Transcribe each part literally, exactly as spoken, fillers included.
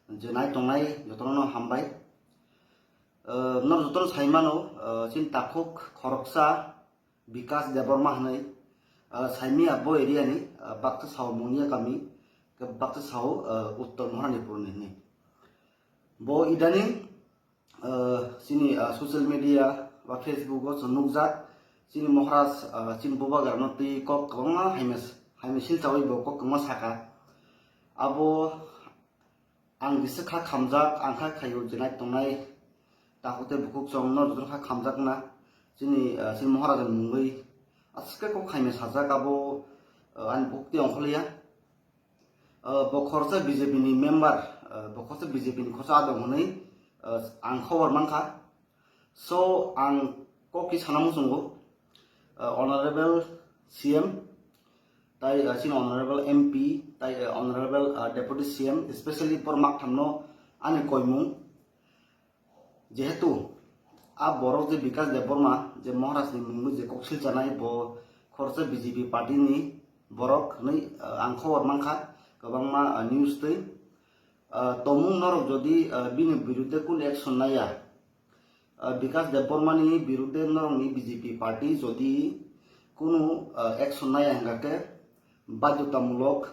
Je nai tongnai jotono hambai. Nor jotono saimano, chini takhuk khoroksa Bikas Debbarma hwnwi, saimia bo area ni, baksa sao Mungya kami, baksa sao Uttor Maharanipur ni hwnwi. Bo idaning chini social media ba Facebook o chwng nukjak, chini Maharaj, chini bubagrano twi kok kwbangma haimai silchawi bo kok kwbangma saka. Abo ang bisi kha khamjak, ang kha khaio je nai tongnai takhuk tei bukhuk chwng no jotono kha khamjakna chini, chini Maharaj ni mungwi aswk khe kok khaimai sajak. Abo ani bukhuk tei ongkhorliya. Bo khoroksa B J P ni member, bo khoroksa B J P ni khoroksa adong hwnwi ang khobor mankha. So ang kok khe sana muchungo, Honorable C M tai chini Honorable M P tai Honorable Deputy C M, especially borok makthamno ani koimung. Jehetu a borok je Bikas Debbarma je Maharaj ni mungwi je kok silchanai, bo khoroksa B J P party ni borok hwnwi ang khobor mankha kwbangma news twi. Tomung norok jodi bini birudde kun action naya, Bikas Debbarma ni birudde norokni B J P party jodi kunu action naya hingkha khe badhyotamulok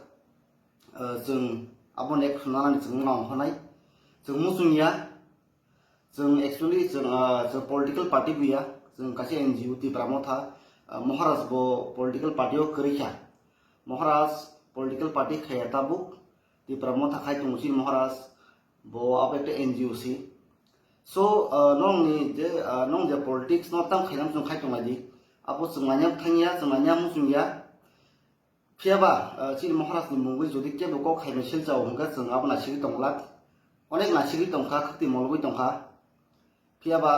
chwng aboni action nanani chwng ma ongkhanai. Chwng muchung ya, chwng actually chwng, chwng political party buya, chwng kaisa N G O Tipra Motha, Maharaj bo political party o kwrwi kha. Maharaj political party khaya tabuk, Tipra Motha khai tongo chini Maharaj, bo abo ekta N G O si. So nongni je, nong je politics no tam khainam chwng khai tonglai di, abo chwng manya thangya, chwng manya muchung ya. Phiya ba chini Maharaj ni mungwi jodi kebo kok khaimai silchao hwnkhe chwng abo naisingwi tonglak. Onek naisingwi tongkha, khwtwi mologwi tongkha. Phiya ba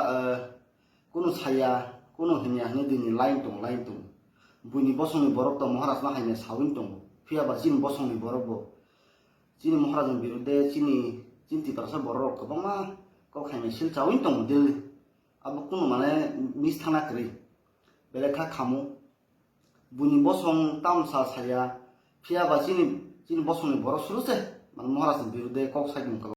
kunu saya, kunu hinya hwnwi dini line tong, line tong. Buini bosongni borok to Maharaj no haimai sawi tongo. Phiya ba chini bosongni borok bo chini Maharaj ni birudde chini, chini Tiprasa borok rok kwbangma kok khaimai silchawi tongo daily. Abo kunu mane mis thangna kwrwi. Belai kha khamu. Buini bosong tamsa saya, phiya ba chini, chini bosongni borok suru se, mane Maharaj ni birudde kok sai tong.